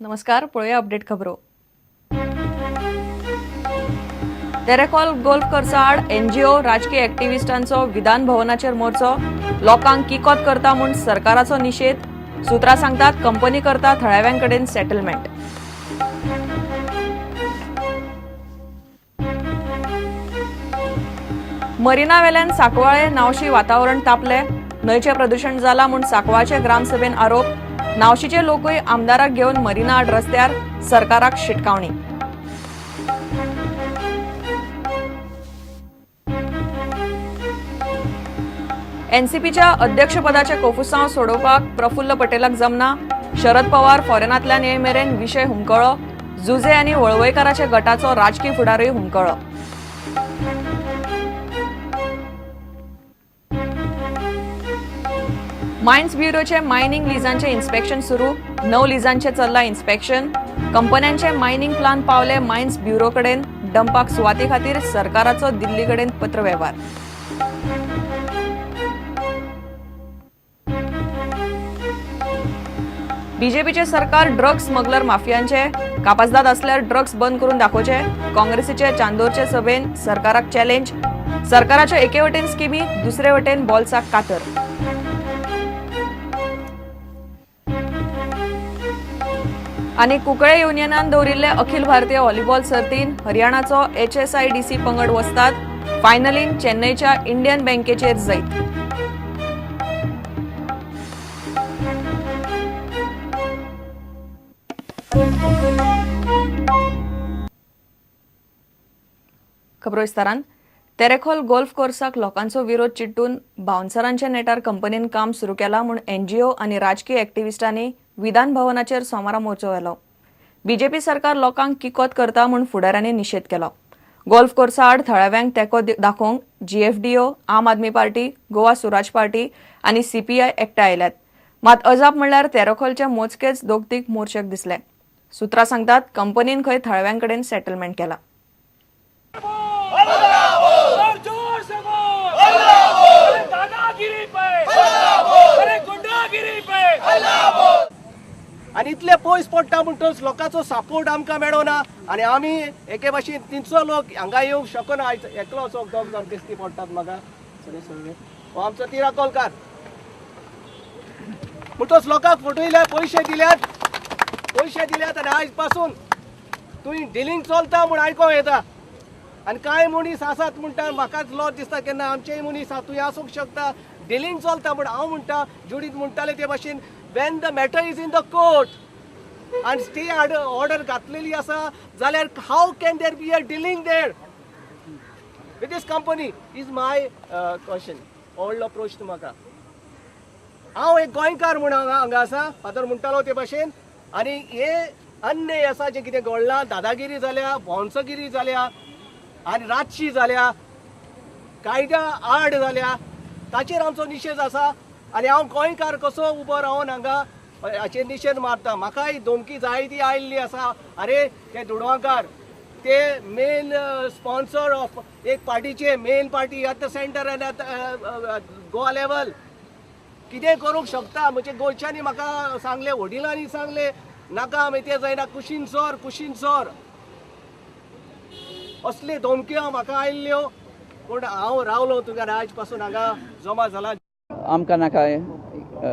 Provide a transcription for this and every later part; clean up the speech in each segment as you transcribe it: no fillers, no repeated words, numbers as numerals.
नमस्कार, पळोवया अपडेट खबरो. तेरेखोल गोल्फ कोर्सा आड एनजीओ राजकीय एक्टिविस्टांचो विधान भवनाचेर मोर्चो. लोकांक किकोत करता म्हूण सरकाराचो निशेध. सुत्रां सांगतात कंपनी करता थळाव्यांकडेन सेटलमेंट. मरिना वेल्यान सांकवाळे नावशी वातावरण तापले. न्हंयचें प्रदूशण जाला म्हूण सांकवाळचे ग्रामसभेन आरोप. नावशीचे लोकूय आमदाराक घेवन मरिना आड रस्त्यार, सरकाराक शिटकावणी. एनसीपीच्या अध्यक्षपदाचे कोफुसांव सोडोवपाक प्रफुल्ल पटेलाक जमना. शरद पवार फॉरेनांतल्यान ये मेरेन विशय हुमकळो. जुझे आनी वळवयकाराच्या गटाचो राजकी फुडारूय हुमकळो. मायन्स ब्युरोचे मायनिंग लिजांचे इन्स्पेक्शन सुरू. 9 लिजांचे चल्ला इन्स्पेक्शन. कंपन्यांचे मायनिंग प्लान पावले मायन्स ब्युरो कडेन. डंपाक सुवाती खातीर सरकाराचो दिल्ली कडेन पत्रवेव्हार. बीजेपीचे सरकार ड्रग्स स्मगलर माफियांचे. कापासदाद असल्यार ड्रग्स बंद करून दाखोवचे. काँग्रेसीचे चांदोरचे सभेन सरकाराक चॅलेंज. सरकाराच्या एके वटेन स्किमी, दुसरे वटेन बोल्साक कातर. आनी कुंकळे युनियनान दवरिल्ले अखिल भारतीय व्हॉलीबॉल सर्तीन हरियाणाचो HSIDC पंगड वस्ताद. फायनलीन चेन्नईच्या इंडियन बँकेचेर जैत. खबरो विस्तारान. तेरेखोल गोल्फ कोर्साक लोकांचो विरोध चिट्टून बाउन्सरांच्या नेटार कंपनीन काम सुरू केला म्हूण एनजीओ आनी राजकीय एक्टिविस्टांनी विधान भवनाचेर सोमारा मोर्चो व्हेलो. बीजेपी सरकार लोकांक किकोत करता म्हूण फुडाऱ्यांनी निशेध केलो. गोल्फ कोर्सा आड थळाव्यांक तेंको दाखोवंक जीएफडीओ, आम आदमी पार्टी, गोवा सुराज पार्टी आनी सीपीआय एकठांय आयल्यात. मात अजाप म्हणल्यार तेरेखोलचे मोजकेच दोग तीग मोर्चेक दिसले. सुत्रां सांगतात कंपनीन खंय थळाव्यांकडेन सेटलमेंट केला. और जोर से बोल, अरे दादागिरी पे, अरे गुंडागिरी पे. आनी इतले पयस पडटा म्हणटच लोकांचो सपोर्ट आमकां मेळना आनी आमी एके भाशेन तिनसो लोक हांगा येवंक शकना. आयज एकलो असो दोग जाण दिसती पडटात म्हाका. सगळे हो आमचो तिराकोलकार. म्हणटच लोकांक फटयल्या, पयशे दिल्यात, पयशे दिल्यात आनी आयज पासून तुवें डिलींग चलता म्हूण आयकोंक येता. आनी कांय मनीस आसात म्हणटा, म्हाकाच लॉज दिसता केन्ना आमचेय मनीस आसा, तूं आसूंक शकता. डिलींग चलता म्हूण हांव म्हणटा, जुडीत म्हणटाले ते भाशेन, when the matter is in the court आनी स्टे ऑर्डर घातलेली आसा जाल्यार how can there be a dealing there with this company is my question. व्हडलो प्रश्न म्हाका. हांव एक गोंयकार म्हूण हांगा हांगा आसा, फादर म्हणटालो ते भाशेन. आनी हे अन्याय आसा जें कितें घडलां, दादागिरी जाल्या, बाउन्सगिरी जाल्या आनी रातची जाल्या, कायद्या आड जाल्या, ताचेर आमचो निशेध आसा. आनी हांव गोंयकार कसो उबो रावन हांगा हाचेर निशेध मारता. म्हाकाय धमकी जायती आयिल्ली आसा. अरे ते दुडवांकार ते मेन स्पॉन्सर ऑफ एक पार्टीचे, main party at the centre and at Goa level, कितें करूंक शकता. म्हणजे गोंयच्यांनी म्हाका सांगलें, वडिलांनी सांगलें, नाका मागीर तें जायना, कुशीन सर, कुशीन सर, असले धमक्यो म्हाका आयिल्ल्यो. पूण हांव रावलो तुका आयज पासून हांगा जमा जाला. आमकां नाका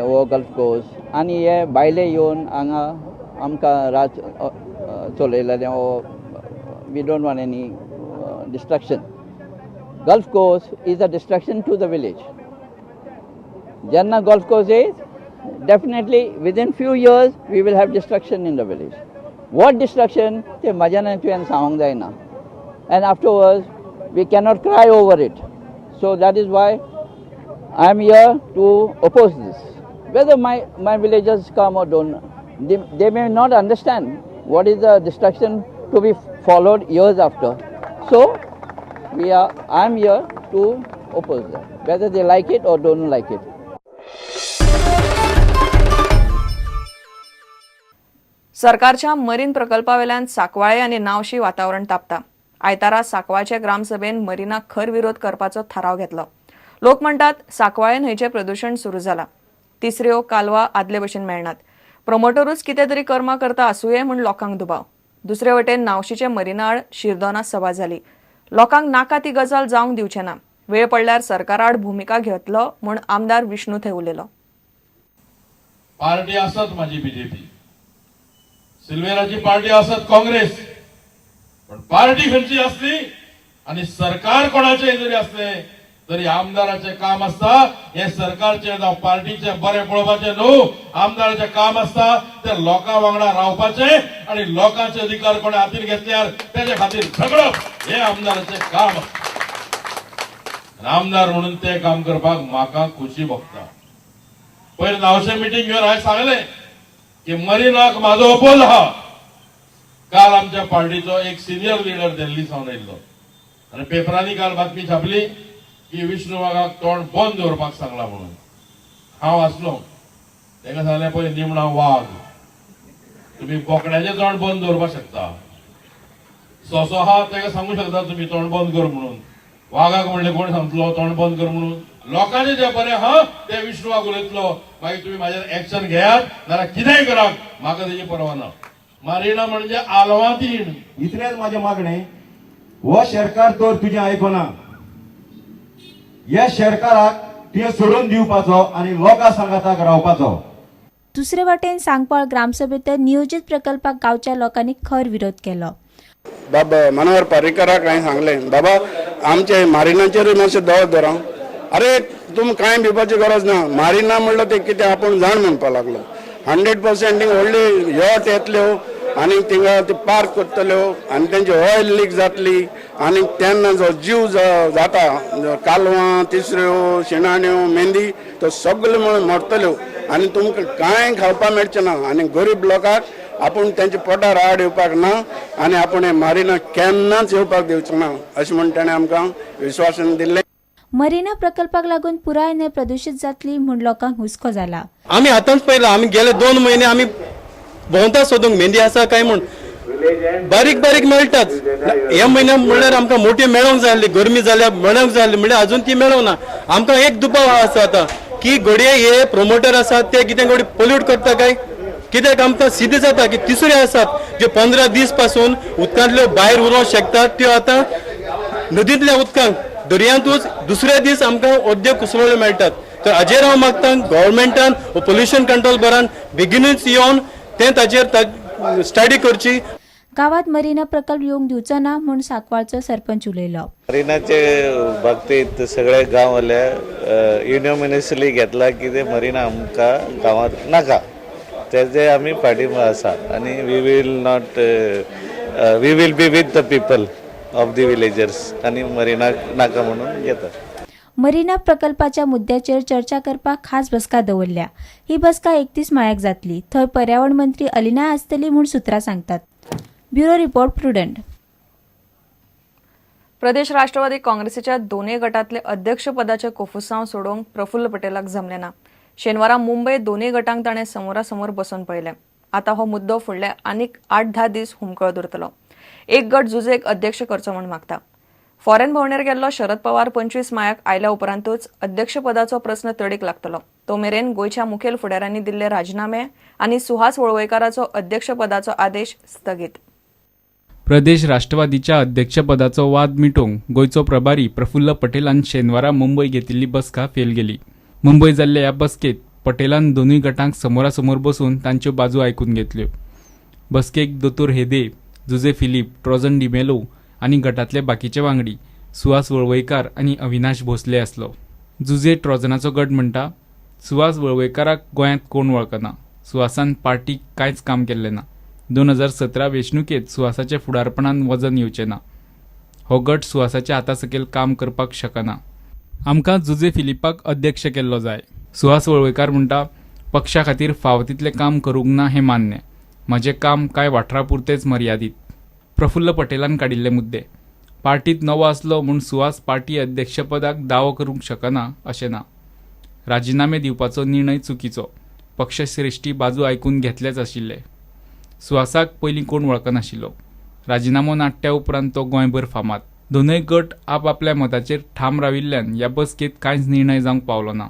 हो गल्फ कोर्स. आनी हे भायले येवन हांगा आमकां राज चलयलेलें हो. We don't want any destruction. Golf course is a destruction to the village. जेन्ना गोल्फ कोर्स येयत, definitely within few years we will have destruction in the village. What destruction तें म्हज्यान तुवें सांगूंक जायना, and afterwards we cannot cry over it. So that is why I am here to oppose this. Whether my villagers come or don't, they may not understand what is the destruction to be followed years after. So I am here to oppose them, whether they like it or don't like it. सरकारच्या marine प्रकल्पावेल्यान Sancoale आनी नावशी वातावरण तापता. आयतारा सांकवाळचे ग्रामसभेन मरिनाक खर विरोध करपाचो थाराव घेतलो. लोक म्हणटात सांकवाळे न्हंयचें प्रदूशण सुरू जाला. तिसऱ्यो, कालवा आदले भशेन मेळनात. प्रमोटरूच कितें तरी कर्मा करता आसुये म्हूण लोकांक दुबाव. दुसरे वटेन नावशीचे मरिनाआड शिरदोना सभा जाली. लोकांक नाका ती गजाल जावंक दिवचे ना, वेळ पडल्यार सरकाराआड भुमिका घेतलो म्हूण आमदार विष्णू थंय उलयलो. पार्टी आसत माझी बीजेपी, सिल्वेराची पार्टी आसत काँग्रेस, पण पार्टी खंयची असली आणि सरकार कोणाचे जरी असले तरी आमदाराचे काम आसता हे सरकारचे जावं पार्टीचे बरे पळोवपाचे न्हू, आमदाराचे काम आसता ते लोकां वांगडा रावपाचे आणि लोकांचे अधिकार कोणी हातीन घेतल्यार तेजे खातीर झगडप हे आमदाराचे काम आसता. आमदार म्हणून ते काम करपाक म्हाका खुशी भोगता. पयर नावशे मिटींग घेवन हांवें सांगलें की मरिनाक म्हाजो ओपोज आहा. काल आमच्या पार्टीचो एक सिनियर लिडर दिल्ली सावन आयिल्लो आनी पेपरांनी काल बातमी छापली की विष्णू वाघाक तोंड बंद दवरपाक सांगला म्हणून. हांव आसलो, तांकां सांगलें पळय निमणा वाग, तुमी बोकड्याचें तोंड बंद दवरपाक शकता, सोंसो आहा ताका सांगू शकता तुमी तोंड बंद कर म्हणून, वाघाक म्हणलें कोण सांगतलो तोंड बंद कर म्हणून. लोकांचें जें बरें आहा तें विष्णू वाघ उलयतलो, मागीर तुमी म्हाजेर एक्शन घेयात नाजाल्यार कितेंय करात, म्हाका तेजी परवा ना. मारिना म्हणजे आलवांतीण. इतलेंच म्हाजें मागणें, हो सरकार तर तुजें आयकना, ह्या सरकाराक तुवें सोडून दिवपाचो आनी लोकां सांगाताक रावपाचो. दुसरे वटेन सांकवाळ ग्रामसभेत नियोजित प्रकल्पाक गांवच्या लोकांनी खर विरोध केलो. बाबा मनोहर पर्रीकराक हांवें सांगलें, बाबा आमचे मारिनाचेरूय मातशें दोळो दवर. अरे तुमी कांय भिवपाची गरज ना, मारिना म्हणलं ते कितें आपूण जाण म्हणपाक लागलो. 100% व्हडली यॉट येतल्यो आनी थिंगा ते पार्क करतल्यो आनी तेंची ऑयल लीक जातली आनी तेन्ना जो जीव जाता, कालवां, तिसऱ्यो, शिणाण्यो, मेंदी, तो सगळे म्हणून मरतल्यो आनी तुमकां कांय खावपाक मेळचें ना आनी गरीब लोकांक आपूण तेंच्या पोटार आड येवपाक ना आनी आपूण हे मारिना केन्नाच येवपाक दिवचो ना अशें म्हूण ताणें आमकां विश्वासन दिल्लें. मरिना प्रकल्पाक लागून पुराय न्हंय प्रदूषित जातली म्हूण लोकांक हुस्को जाला. आमी आतांच पळयला, आमी गेले 2 म्हयने आमी भोंवता सोदूंक मेंदी आसा काय म्हूण, बारीक बारीक मेळटात. ह्या म्हयन्या म्हणल्यार आमकां मोठी मेळोंक जाय आसली, गरमी जाल्या मेळोंक जाय आसली, म्हणल्यार अजून ती मेळोंक ना. आमकां एक दुबाव आसा आतां की घडये हे प्रोमोटर आसात ते कितें घडये पोल्यूट करता काय कित्याक. आमकां सिद्ध जाता की तिसऱ्यो आसात ज्यो 15 दीस पासून उदकांतल्यो भायर उरोंक शकतात, त्यो आतां नदींतल्या उदकांत दर्यांतूच दुसऱ्या दीस आमकां अर्द्यो कुसळ्यो मेळटात. तर हाजेर हांव मागता गव्हर्मेंटान पोल्युशन कंट्रोल बोर्डान बेगिनूच येवन तें ताजेर स्टडी करची. गावात मरिना प्रकल्प येवंक दिवचो ना म्हूण सांकवाळचो सरपंच उलयलो. मरिनाचे बाबतींत सगळे गांववाले युनिमनियसली घेतला की ते मरिना आमकां गांवांत नाका, तेजे आमी फाटीं आसा आनी we will not we will be with the people of the villagers आनी मरिना नाका म्हणून घेतात. मरिना प्रकल्पाच्या मुद्द्याचेर चर्चा करपाक खास बसका दवरल्या. ही बसका 31 मायाक जातली. थंय पर्यावरण मंत्री अलिना आसतली म्हूण सूत्रां सांगतात. Bureau report, Prudent. Pradesh Rashtrawadi काँग्रेसीच्या दोनूय गटांतले अध्यक्षपदाचे कोफुसांव सोडोवंक प्रफुल्ल पटेलाक जमलें ना. शेनवारा मुंबय दोनूय गटांक ताणें समोरासमोर बसून पळयलें. आतां हो मुद्दो फुडले आनीक 8-10 दीस हुमकळत उरतलो. एक गट जुजेक अध्यक्ष करचो म्हूण मागता. फॉरेन भोंवडेर गेल्लो शरद पवार 25 मायाक आयल्या उपरांतूच अध्यक्षपदाचो प्रस्न तडीक लागतलो. तो मेरेन गोंयच्या मुखेल फुडाऱ्यांनी दिल्ले राजीनामे आनी सुहास वळवयकाराचो अध्यक्षपदाचो आदेश स्थगीत. प्रदेश राष्ट्रवादीच्या अध्यक्षपदाचो वाद मिटोवंक गोंयचो प्रभारी प्रफुल्ल पटेलान शेनवारा मुंबय घेतिल्ली बसका फेल गेली. मुंबय जाल्ल्या ह्या बसकेत पटेलान दोनूय गटांक समोरासमोर बसून तांच्यो बाजू आयकून घेतल्यो. बसकेक दोतोर हेदे, जुजे फिलीप, ट्रोजन डिमेलो आनी गटांतले बाकीचे वांगडी सुहास वळवयकार आनी अविनाश भोसले आसलो. जुजे ट्रोजनाचो गट म्हणटा, सुहास वळवयकाराक गोंयांत कोण वळखना, सुहासान पार्टीक कांयच काम केल्लें ना, 2017 वेंचणुकेंत सुहासाच्या फुडारपणान वजन येवचें ना, हो गट सुहासाच्या हाता सकयल काम करपाक शकना, आमकां जुजे फिलिपाक अध्यक्ष केल्लो जाय. सुहास वळवयकार म्हणटा, पक्षा खातीर फावो तितलें काम करूंक ना हें मान्य, म्हजें काम कांय वाठारा पुरतेंच मर्यादीत. प्रफुल्ल पटेलान काडिल्ले मुद्दे, पार्टीत नवो आसलो म्हूण सुहास पार्टी अध्यक्षपदाक दावो करूंक शकना अशें ना, राजिनामे दिवपाचो निर्णय चुकीचो, पक्षश्रेश्ठी बाजू आयकून घेतलेच आशिल्ले. सुहासाक पयलीं कोण वळखनाशिल्लो, राजिनामो नाडट्या उपरांत तो गोंयभर फामाद. दोनूय गट आपआपल्या मताचेर ठाम राविल्ल्यान ह्या बसकेंत कांयच निर्णय जावंक पावलो ना.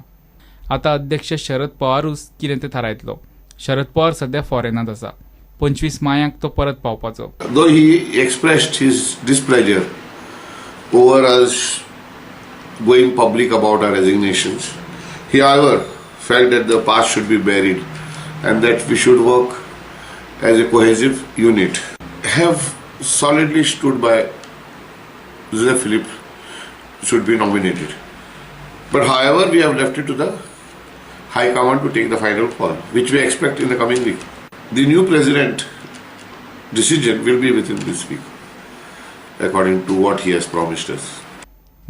आतां अध्यक्ष शरद पवारूच कितें तें थारायतलो शरद पवार सध्या फॉरेनांत आसा. 25 मायाक तो परत पावपाचो. Though he expressed his displeasure over us going public about our resignations, he however felt that the past should be buried and that we should work as a cohesive unit. Have solidly stood by Jose Philip should be nominated. But however, we have left it to the High Command to take the final call, which we expect in the coming week. The new president decision will be within this week, according to what he has promised us.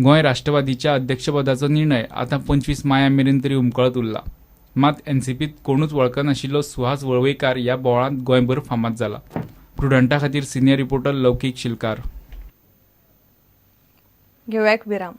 Goa राष्ट्रवादीच्या अध्यक्षपदाचो निर्णय आतां 25 माया मेरेन तरी हुमकळत उरला. मात एनसीपीत कोणूच वळखनाशिल्लो सुहास वळवयकार ह्या बोवाळांत गोंयभर फामाद जाला. प्रुडंटा खातीर सिनियर रिपोर्टर लौकीक शिलकार. घेवया एक विराम.